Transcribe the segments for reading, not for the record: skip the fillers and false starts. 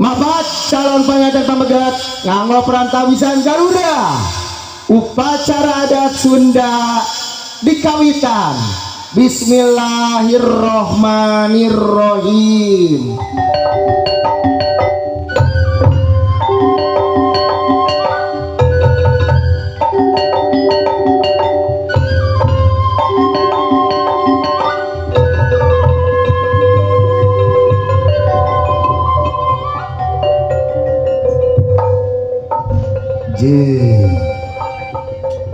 Mabat calon panganten pamegat nganggo perantawisan Garuda. Upacara adat Sunda dikawitan. Bismillahirrohmanirrohim.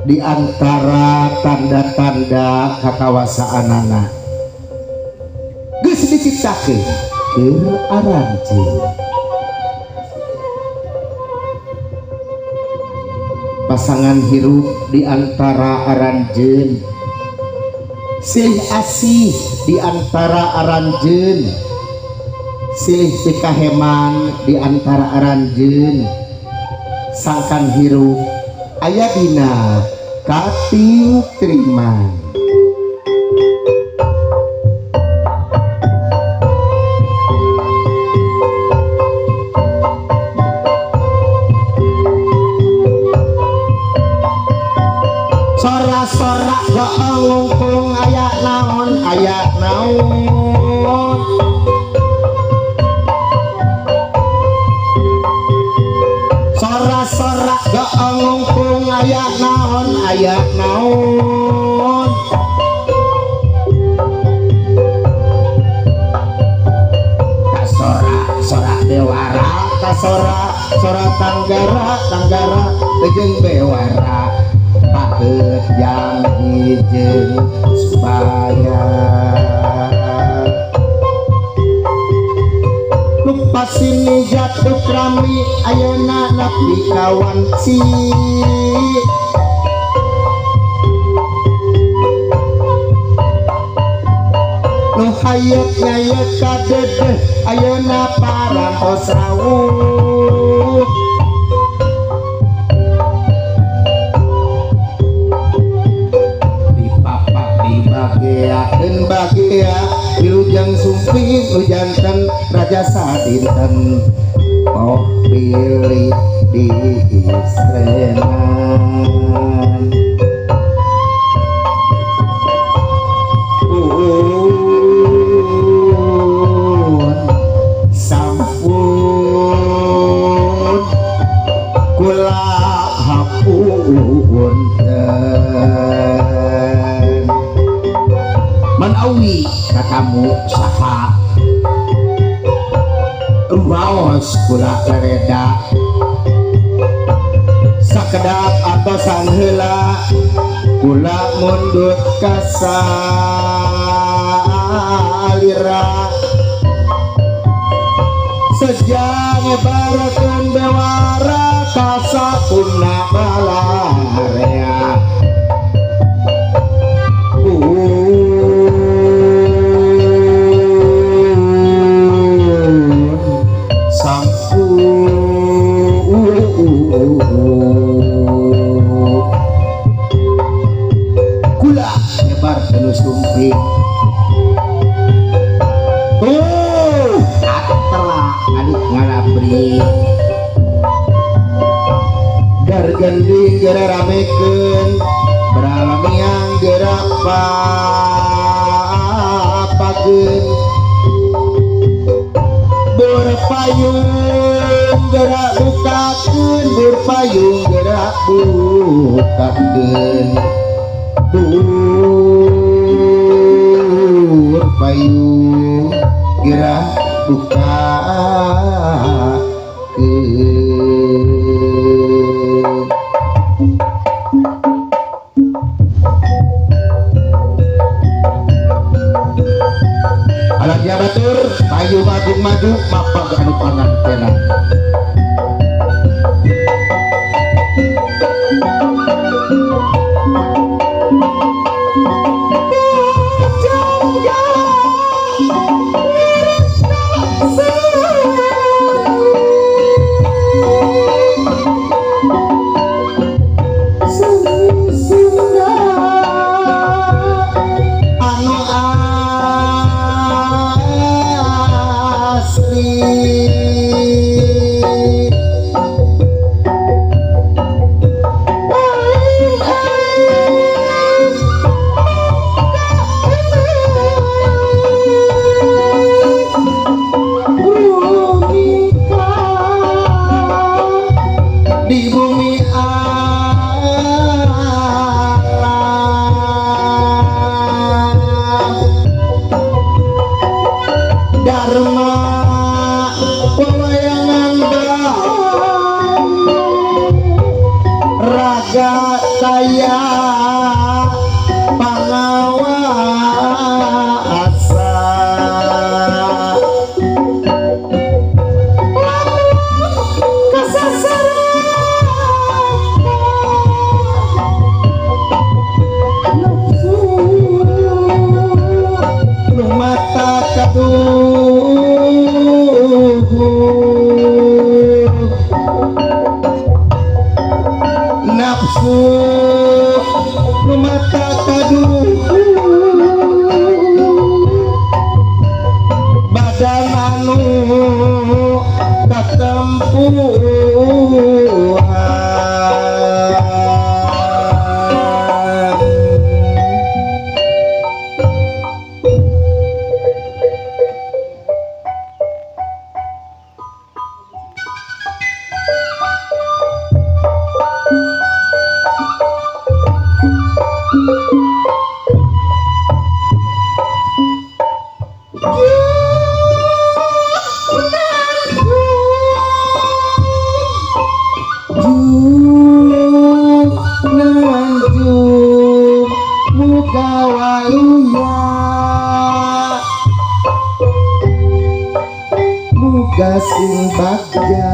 Di antara tanda-tanda kakawasaanana geus diciptakeun keur aranjeun. Pasangan hirup di antara aranjeun, silih asih di antara aranjeun, silih pikaheman di antara aranjeun, sangkan hirup aya dina kating triman. Sora-sora goong aya naon aya naon. Sora-sora goong aya naon aya naon. Kasora sora bewara, kasora sora tanggara, tanggara jeung bewara paheut janji jeung supaya lupa sini jatuh krami ayeuna nepi ka wanci. Nu hayet ngayet kadedeh ayeuna parantos rawuh. Dipapak dibageakeun bagea wilujeng sumping nu janten raja sadinten. Oh bilih di istrenan. Sampun kula hapunten manawi katamu saha rumaos kula reda sakedap atosan heula kula mundut kasalira sejang nyebarkeun bewara kasapuna balarea. Sampun kula nyebarkeun sumping. Oh, atra adik ngalabri dargending geura ramekeun bralamiang geura papageun berpayung geura bukakeun berpayung geura bukakeun berpayung geura bukakeun. Alatnya batur payu magung maju mapag anu pangantena. Anu asli. Wawayangan raga saya pangawasa nu mata kaduhung nafsu nu mata kaduhung badan anu katempuhan. Muga sing bagja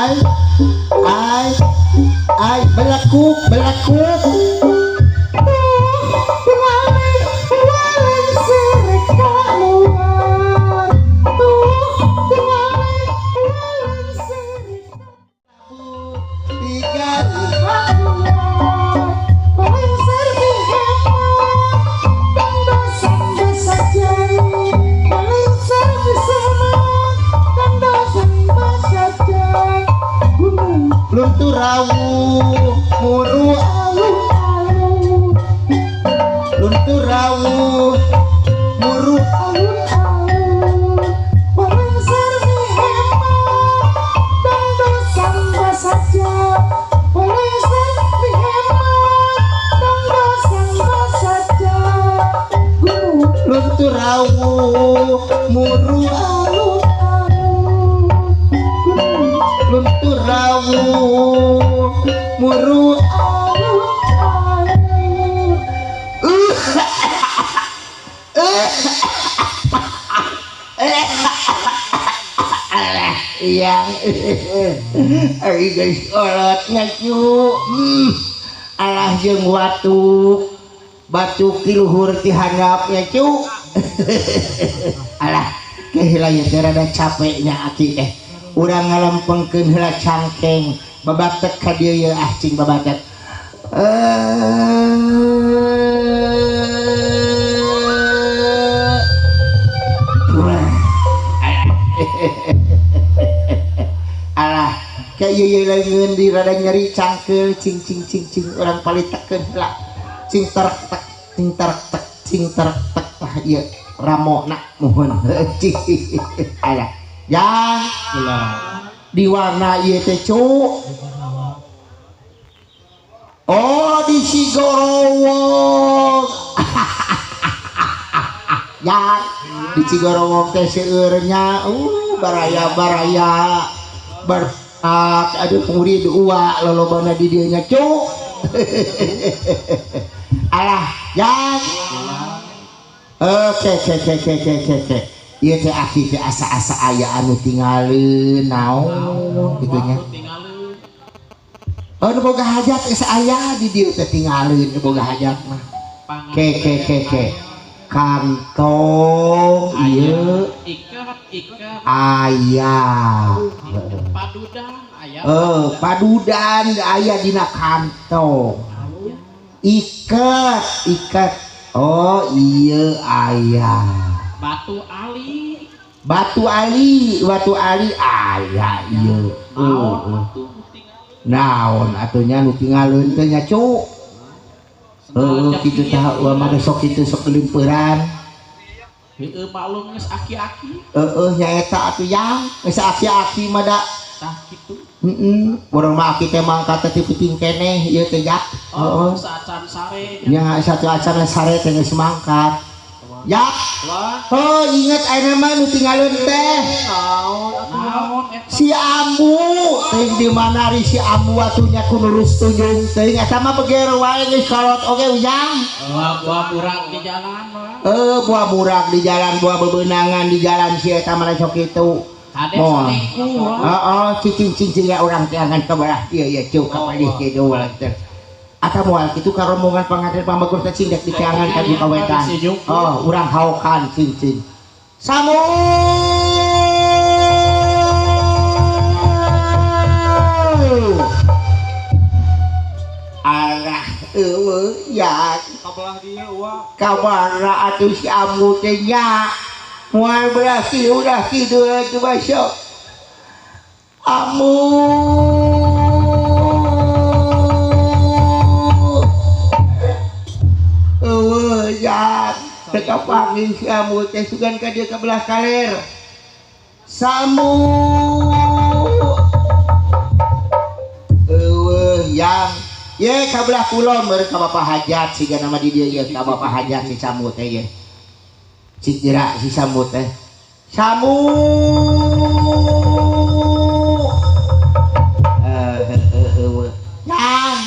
Ai ai ai belakuk belakuk luntur rawu muru alun-alun luntur rawu muru alun-alun bareng serbi hemat dan dosan saja bareng serbi hemat dan dosan saja luntur rawu muru alun-alun luntur rawu muru alun-alun yang ari geus kolot ngacu alah jeung watuk batuk ti luhur ti handap nya cu alah keheula ieu teh rada capek nya aki teh urang ngalempengkeun heula cangkeng babatek ka dieu ye ah cing babatek alah ka ieu ye leungeun di rada nyeri cangkeul cing cing cing cing urang palitekeun heula cing terek tek cing terek tek cing terek tek tah ieu ramona muhun cing alah yang di warna ieu teh cu oh di Cigorowong ya di Cigorowong teh seueur nya baraya-baraya berpak aduh murid uwa lolobana di dieu nya cu alah yang oke oke oke oke oke ieu teh aki teh asa-asa aya anu tingaleun naon kitu nya. Oh nu boga hajat geus aya di dieu teh tingaleun nu boga hajat mah. Ke ke ke ke. Kantong ieu ikat ikat aya. Padudan aya. Padudan aya dina kantong. Ikat ikat. Oh ieu aya. Batu Ali. Batu Ali, batu Ali aya ieu. Naon atuh nya nu tingaleun teh nya cu. Heuh kitu tah ulah mah sok kitu sok leumpeuran. Heueuh maklum geus aki-aki. Heueuh nya eta atuh yang geus aki-aki mah da. Tah kitu. Heeh, urang mah aki teh mangkat teh penting keneh ieu teh jak. Heeh, saacan sare. Nya satu acan sare teh geus mangkat. Ya. Oh, ingat ayeuna mah nu tinggalun teh. Naon eta? Si Ambu, teuing di mana ari si Ambu atuh nya ku nurus tunjung teuing eta mah beger wae geus kolot oge ujang. Buah murag di jalan mah. Buah murag di jalan, buah bebenangan di jalan si eta mah sok kitu. Hade selingkuh. Heeh, cicing-cicing ya urang teh angan ka belah ieu ieu cuk ka palih kitu teh. Atau moal kitu ka rombongan panganten pamagur teh cing dek diteangan ka di kawetan. Oh, urang haokan cing cing. Samu. Arah eueuh ya. Kabelah dieu uwa. Kamana atuh si Ambu teh nya. Moal belah kieu udah kieu atuh basok. Ambu. Ya, teka panggil si Ambu teh sugan ka dieu ka belah kaler. Samu. Eueuh yang ye ka belah kulon beureum ka Bapak Hajat siga nama di dieu ye ka Bapak Hajat si Samu teh ye. Cik jera si Samu teh. Samu. Yang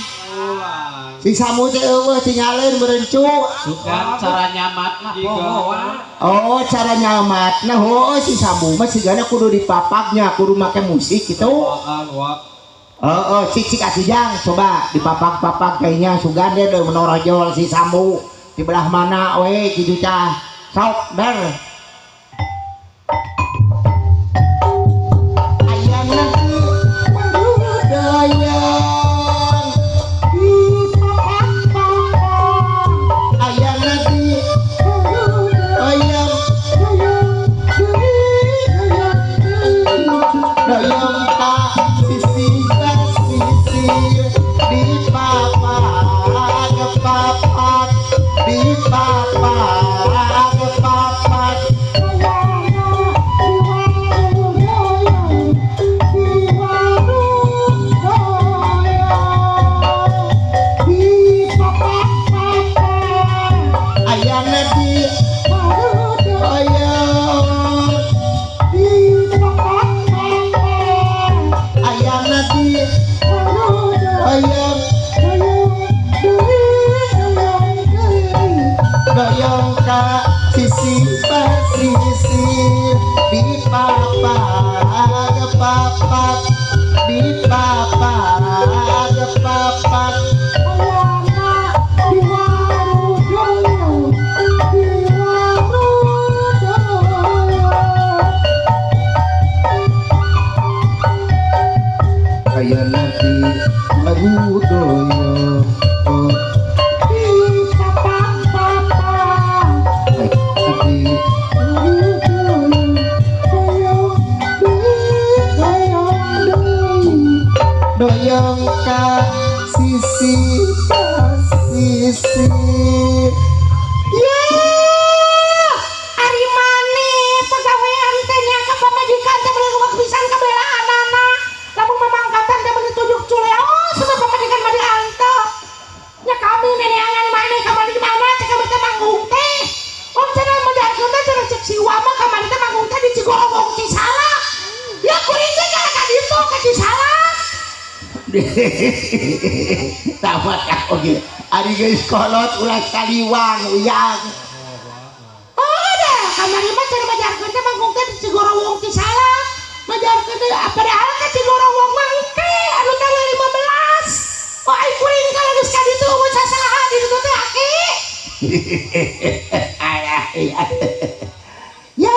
si Si Sambu teh eueuh tinggalin merencu. Sugan cara nyamatna poho. Oh, cara nyamatna heuh si Sambu mah sigana kudu dipapaknya, kudu make musik gitu. Heeh, cik-cik atuh jang coba dipapak-papak kayaknya sugan deh menorojol si Sambu di belah mana we kitu tah. Sok ber. Ayana dayang dipapak-papak. Ayana di ayam dayang ka sisi sisi dipapak papak dipapak papak. Ayana di ayam ayana di ayam dayang ka sisi pasisir dipapak papak dipapak papak. Ayana di warudoyo doyong ka sisi pasisir. Ya, ari maneh pagawean teh nya ka pamajikan teh meuli luwak pisan kabelaanana. Lamun mamangkatan teh meuli tujuk culeos sama pamajikan mah dianto. Nya kami neneangan maneh kamari di mana cek kami teh manggung teh. Om cenah medarkeun teh cenah cek siwa mah kamari teh manggung teh di Cigorowong Cisalak. Ya kuring teh ka ditu ka Cisalak. Tamat oge. Ari geus kolot ulah kaliwang uyang. Oh dah, kamari mah cenah majarkeun teh manggung teh di Cigorowong Cisalak. Majarkeun teh padahal ka Cigorowong mah engke anu tanggal 15. Oh ai kuring kalau geus ka ditu mun sasaha di ditu teh aki. Ya,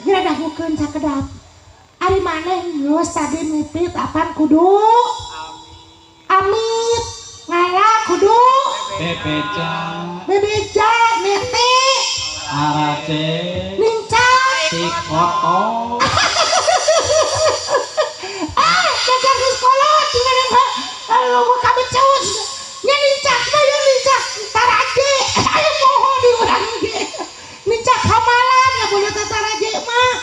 geura dagukeun sakedap. Ari maneh geus tadi mipit apan kudu amit ngala kudu bebeja bebeja nete arace nincak sikoto. Ah jajar geus kolot tinggal kalau kabecus nya nincak mah ya nincak taraje ayo poho di urang ge nincak hamalan ya boleh taraje mah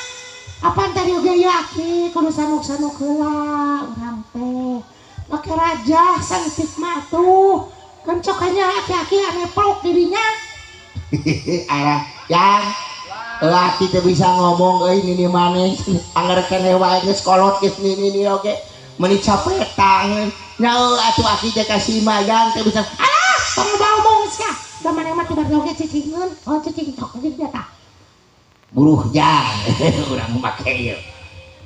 apaan tadi oge ya aki kudu sanuk-sanuk heula urang teh make rajah saeutik mah tuh kan cokanya aki-aki aneplok dirinya. Arah yang laki teh bisa ngomong euy nini maneh anger keneh wae geus kolot geus nini oge meuni capetang nya atuh aki teh kasih mayan teh bisa. Alah tong omong sia da maneh mah tiba oge cicingeun oh cicing tok jeung dia tah buruh jang urang make ieu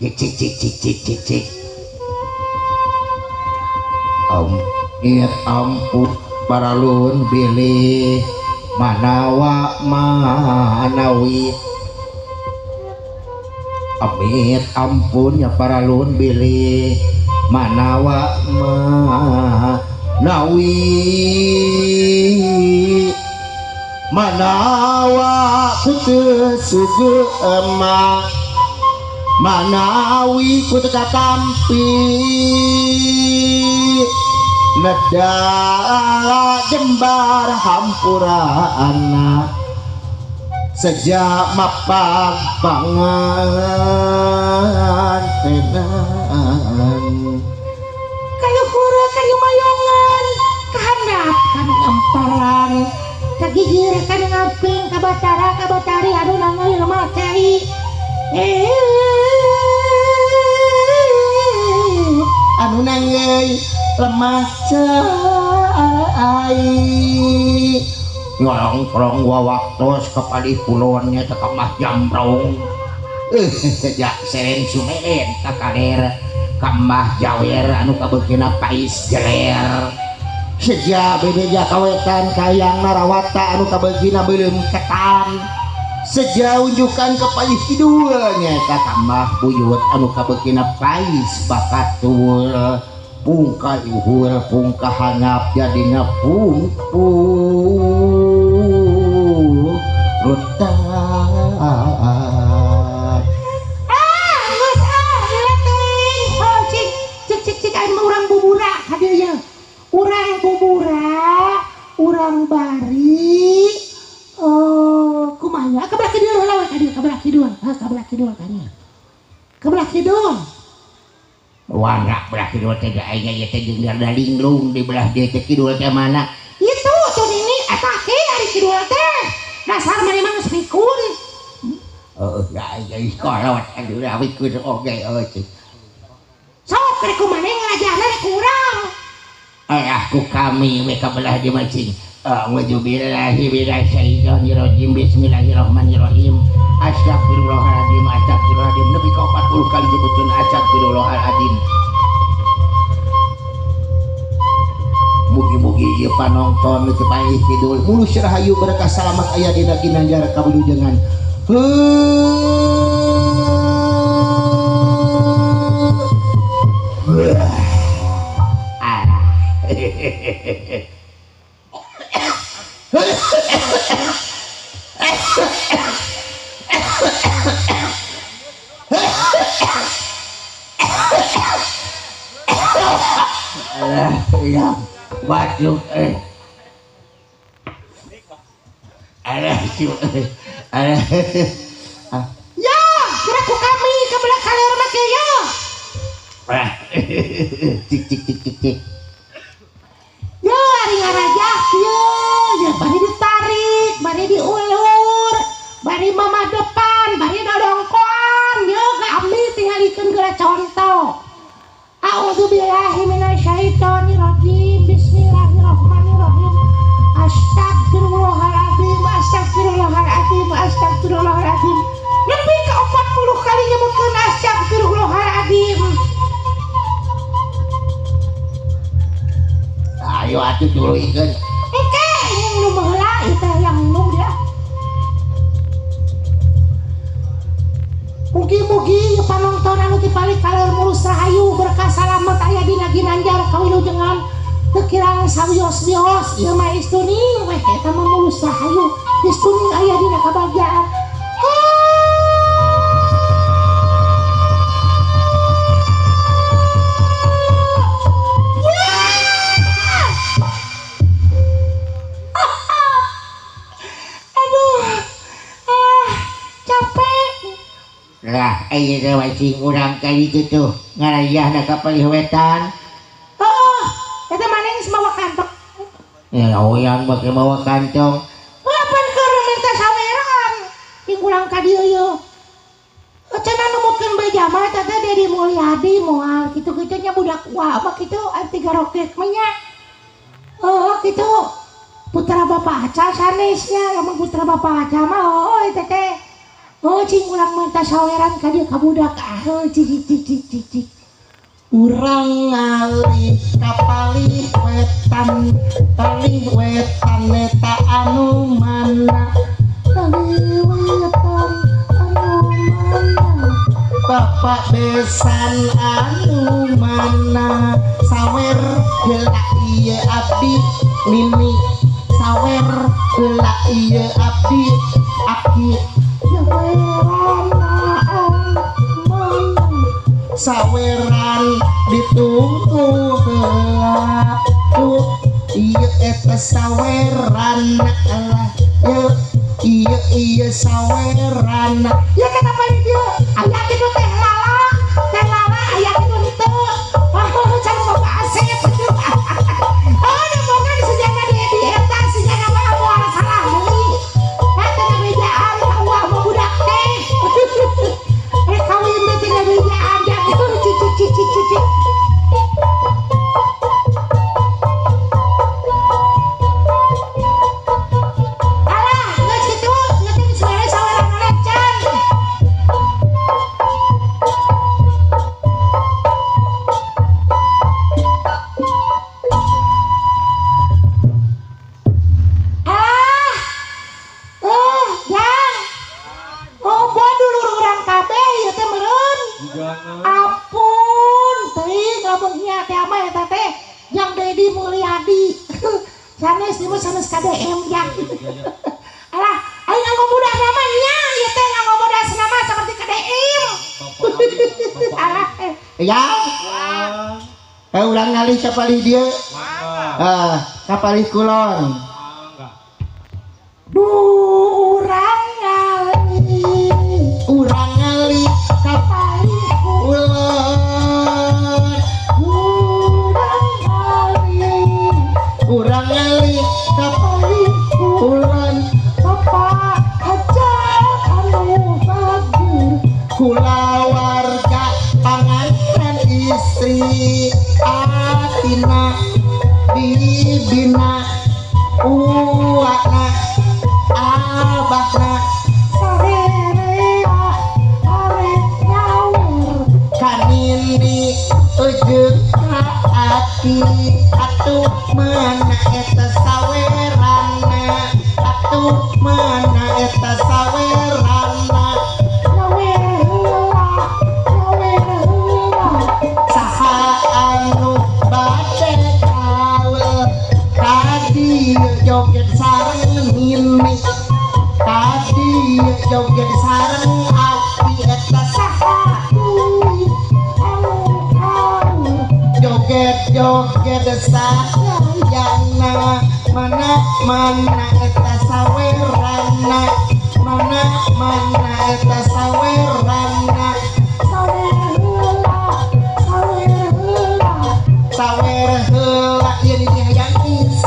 cik cik cik cik cik cik Amit ampun paralun bilih manawa manawi. Amit ampun ya paralun bilih manawa manawi. Manawa kutu sugu emak manawi kutu katampi neda jembar hampura anak sejak mapag pangan tenan kaluhur kayumayongan kahandap kanu ngamparan kagigir kanu ngaping kabatara kabatari anu nangeul lemah cai anu nangeul lemah cai. ai ngolong-kolong wawaktos ka palih kulon nya ka Mbah Jambrong sejak seren sumeren ka kaler ka Mbah Jawer anu kabeukina pais jeler sejak bebeja kawetan kayang Narawata anu kabeukina beuleum ketan sejauh unjukan ke palih kidul nyaeta ka Mbah Buyut anu kabeukina pais bakatul pungka luhur pungka handap jadina pungku rutan. Ah geus ah leutik oh cik cik cik cik aing mah urang bubura ka dieu ye urang bubura urang bari. Oh, kumaha ka belah kidul heula we ka dieu, ka belah kidul. Heuh, ka belah kidul ka dieu. Ka belah kidul. Wana belah kidul teh aing ieu teh jeung garda linglung di belah dieu teh kidul teh mana? Itu tuh nini eta ke ari kidul teh. Dasar maneh mah geus pikun. Heuh, da aing geus kolot aduh pikun oge euy. Sok rek kumaha ngajahna rek urang. Alah ku kami we ka belah dieu mah cing. A'udzubillahi minasyaitonirrajim. Bismillahirrahmanirrahim. Astagfirullahaladzim, astagfirullahaladzim. Nepi ka 40 kali nyebutkeun astagfirullahaladzim. Mugi-mugi ieu panonton nu teu palih kidul mulus rahayu berkah salamat aya dina ginanjar kawilujengan. Ya, waduh, alah, ya, kira ku kami ke belah kaler mah ya. Cik cik cik cik cik. Ya, ari ngarajah kieu, ya bari ditarik, bari diulur, bari mama depan, bari dodongkoan, ya kami tingalikeun geura contoh. A'udzubillahi minasyaitonirrajim. Bismillahirrahmanirrahim. Astagfirullahaladzim, astagfirullahaladzim, astagfirullahaladzim. Nepi ka 40 kali nyebutkeun astagfirullahaladzim. Ayo atuh tuluykeun. Engke minum heula ieu teh yang minum dia. Mugi-mugi panonton anu ti palih kaler mulus rahayu berkah salamet aya dina ginanjar kawilujengan teu kirang sawios-wios ieu mah istuning weh eta mah mulus rahayu istuning aya dina kabahagiaan. Lah, ayeuna teh wacing urang ka ditu tuh ngarayahna ka palih wetan. Heuh, eta maneh geus mawa kantong. Ya hoyong make mawa kantong. Heuh, pan keur minta saweran. Jeung urang ka dieu yeuh. Cenah numutkeun beja mah eta teh Dedi Mulyadi moal kitu-kitu nya budak wa mah kitu anti garokek mah nya. Heuh, kitu. Putra Bapak Aca sanesnya, lamun putra Bapak Aca mah heuh eta teh. Oh cing urang minta saweran ka dieu ka budak ah cik cik cik cik cik. Urang ngalih ka palih wetan, palih wetan eta anu mana? Palih wetan anu mana? Bapak besan anu mana? Sawer heula ieu abdi nini, sawer heula ieu abdi aki. Saweran ditunggu heula tuh ieu eta saweran alah ieu ieu ieu saweran ya kata paling dieu aya kitu teh lala aya kitu henteu oh can Bapak Asep oh nembongan sejana di eta sejana mah moal salah deui eta bejaan ka uah mah budak teh rek kawin teh tinggal bejaan cik cik cik cik cik. lamun nya teh mah eta teh Jang Dedi Mulyadi. Sanes ieu mah sanes KDM jang. Alah, aing nganggo budak nama nya ieu teh nganggo bodas nama seperti KDM. Alah ya. Urang ngalih ka palih dieu. Ah, ka palih kulon. Duh urang ngalih, urang ngalih ka palih kulon. Urang ngalih, urang ngalih ka palih kulon. Bapak hajat anu bageur kulawarga panganten istri atina bibina uakna abahna sarerea arek nyawer kanini eujeung ka aki atuh mana eta sawerana atuh mana eta sawerana nyawer heula nyawer heula saha anu bade kaul tadi joget sareng nini tadi joget sareng aki eta saha deui anu kaul joget joget sayangna mana mana eta sawerana mana mana eta sawerana sawer heula sawer heula sawer heula ieu di hayang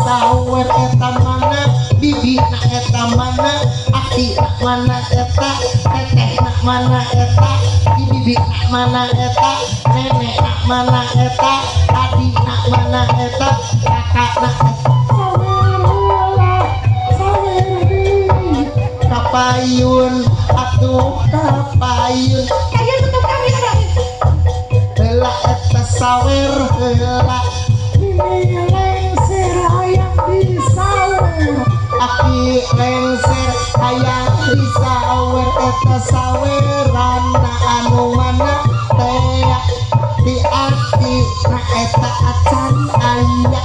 sawer eta mana bibina eta mana akina mana eta tetehna mana eta bibina mana eta nenekna mana eta adina mana eta kakakna sawer heula sawer deui kapayun atuh kapayun kaya tutup kami ada heula eta sawer heula ini lengser hayang disawer aki lengser hayang disawer eta sawerana anu mana teh di aki na eta acan aya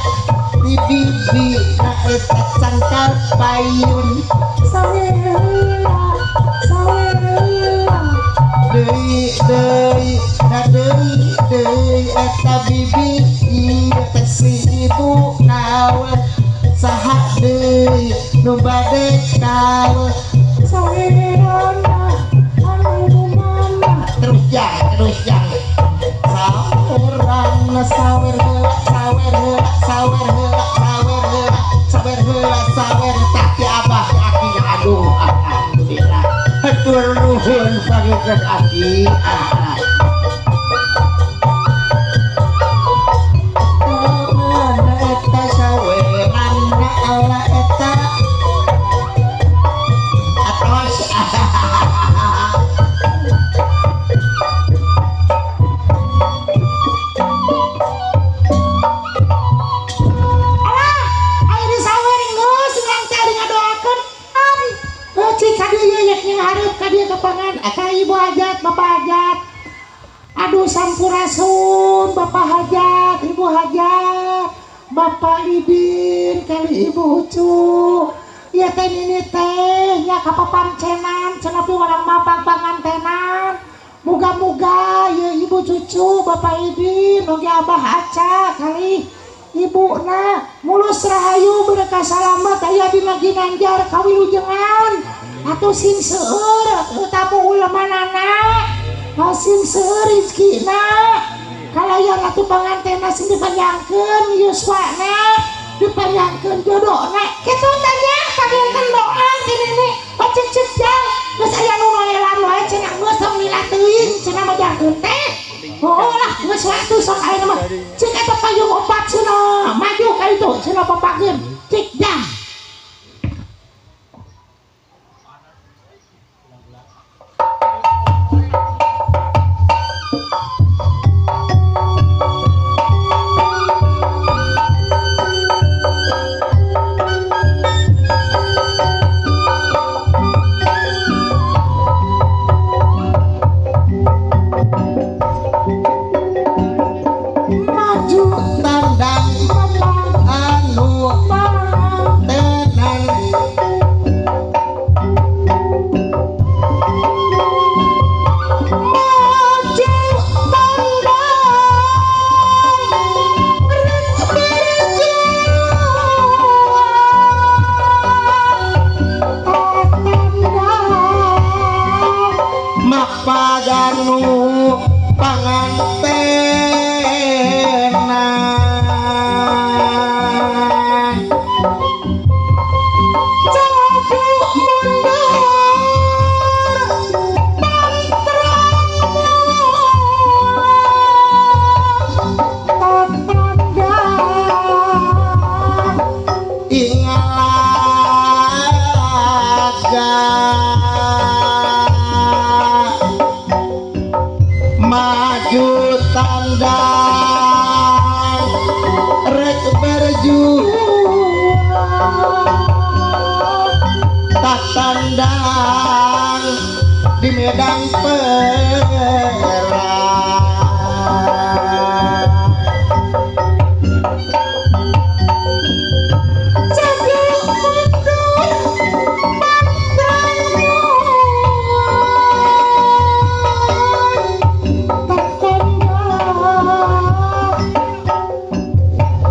di bibi na eta cangkar payun sawer heula sawer heula deui deui na deui deui eta bibi ieu teh si ibu kaul saha deui nu bade kaul sawerana anu mana terus jang sawerana sawer heula sawer heula sawer heula sawer heula sawer heula sawer tah ti abah ti aki aduh alhamdulillah hatur nuhun pangeukeun aki mana eta sawerana ala eta atos. Alah, aya disawer geus urang teh ari ngadoakeun an cik ka dieu yek nyanghareup ka dieu kapangan ka ibu hajat bapak hajat aduh sampurasun bapak hajat ibu hajat bapak Idin kali ibu Ucu ieu teh nini teh nya ka papancenan cenah piwarang mapang pangantenan muga-muga ieu ibu cucu bapak Idin oge abah Aca kali ibuna mulus rahayu berkah salamet aya dina ginanjar kawilujengan atuh sing seueur tamu ulemanana sing seueur rezekina kalayan atuh pangantena sing dipanjangkeun yuswana dipanjangkeun jodohna kitu teh nya panggilkeun doa ti nini pacecek jang geus aya nu noelan wae cenah geus tong lila teuing cenah mah jangkeun teh oh lah geus waktu sok ayeuna mah cik eta payung opat cenah maju ka ditu cenah papageun cik jang. Ma Arjuna tatandang di medan perang.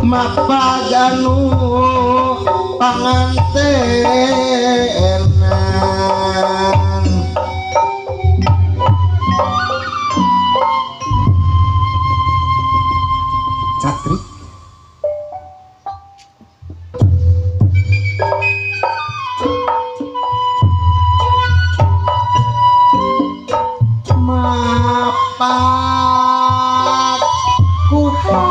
Mapaganu pangantenan Catri mapak kuha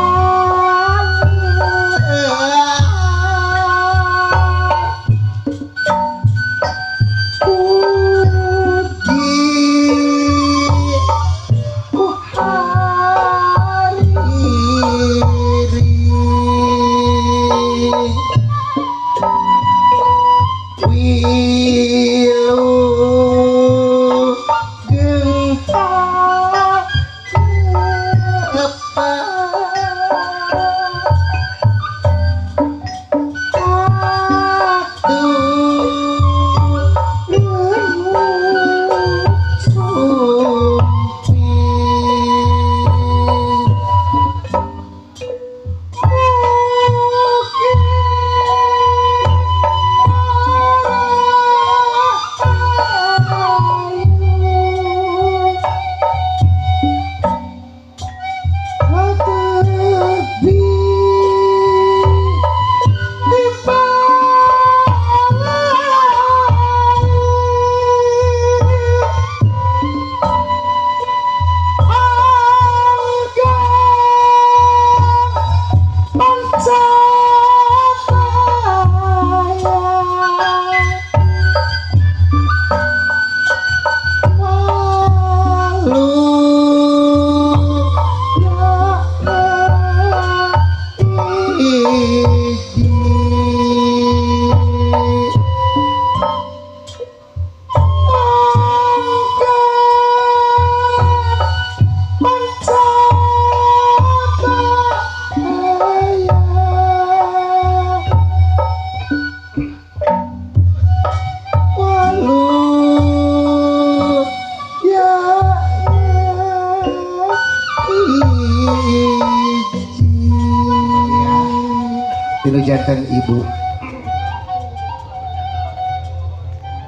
Jantan ibu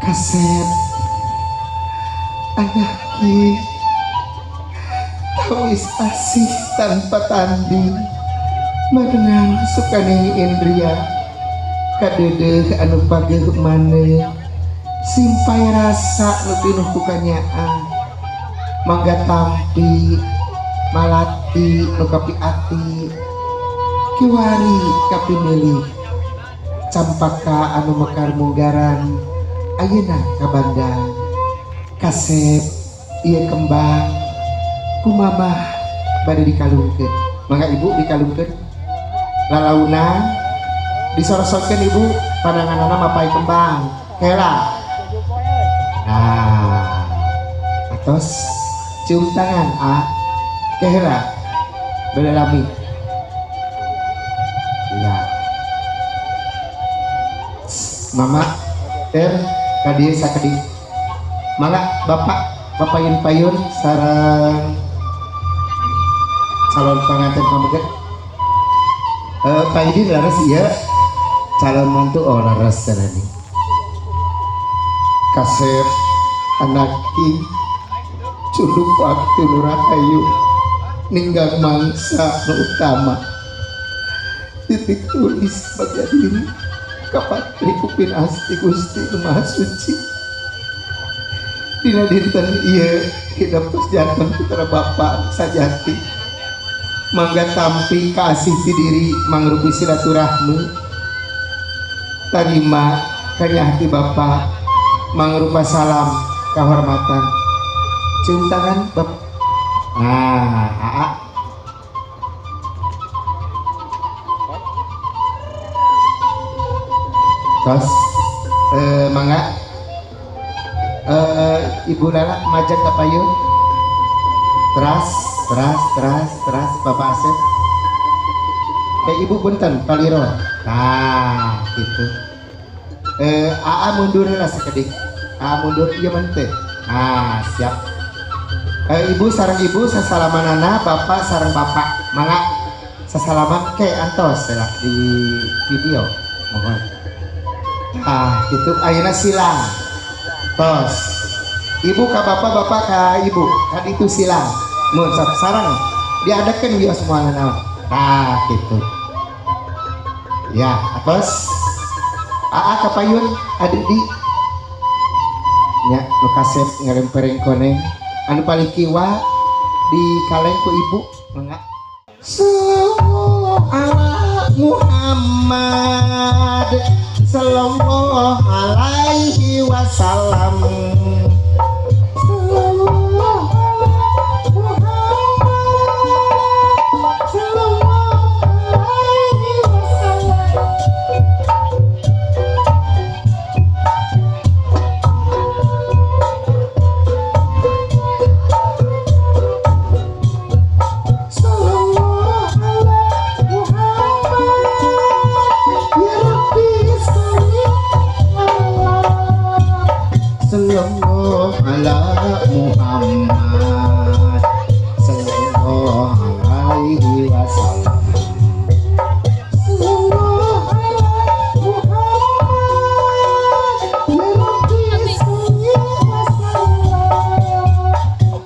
kasep anaki tawis asih tanpa tanding merenang sukani indria kadedeh anu pageuh maneh simpai rasa nu pinuh ku kanyaah mangga tampi malati nu kapiati kiwari kapimilih campaka anu mekar munggaran ayeuna ka bandang kasep ieu kembang kumamah bade dikalungkeun mangga ibu dikalungkeun lalauna disorosotkeun ibu pandanganana mapai kembang kela nah atos cium tangan a kela bade lami. Ya. Mama ter kadieu sakedik. Mangga bapak papayun-payun sareng calon panganten pameget. Pak Idin laras ieu calon mantu oh laras cenah. Kasep anaki cunduk waktu nu rahayu ninggang mangsa nu utama. Titik tulis bagai diri kapatri kupin asti gusti maha suci dina dinten ieu hidep tos janten putra bapak sajati mangga tampi kaasih ti diri mangrupi silaturahmi tarima kanyahti bapak mangrupa salam kahormatan cium tangan bap nah aa. Tos mangga Ibu Lala majang ka payun. Teras teras teras teras Bapak Asep. Kayak Ibu punten paliro. Nah, gitu. AA mundur lah sekedik. AA mundur ieu mah teh. Ah, siap. Ibu sareng ibu sasalamanana, bapak sareng bapak. Mangga sasalaman ke antos lah di video. Mohon. Ah, gitu ayeuna silang. Tos. Ibu ka bapak, bapak ka ibu. Kan itu silang. Mun sok sareng diadakeun wios moal naon. Ah, gitu. Ya, atos. AA kapayun adi di nya nu kasep ngarempereng koneng anu paling kiwa di kaleng ku ibu mangga. Sallallahu ala Muhammad sallallahu alaihi wasallam. Sallallahu ala Muhammad sallallahu alaihi wasallam. Sallallahu ala Muhammad sallallahu alaihi wasallam. Sallallahu ala Muhammad ya Rabbi sholli wa sallam.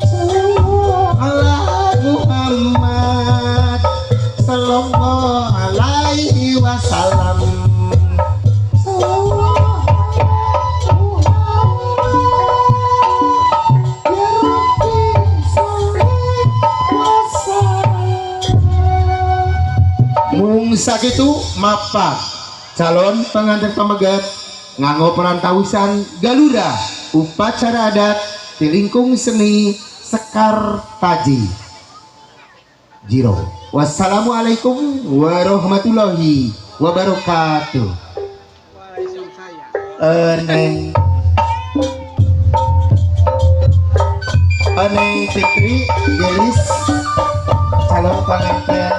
Sallallahu ala Muhammad sallallahu alaihi wasallam. Sakitu mapak calon pengantin pamegat nganggo perantawisan Galuda upacara adat di lingkung seni Sekar Taji Jiro. Wassalamualaikum warahmatullahi wabarakatuh. Neng Neng Fikri Gelis calon pengantin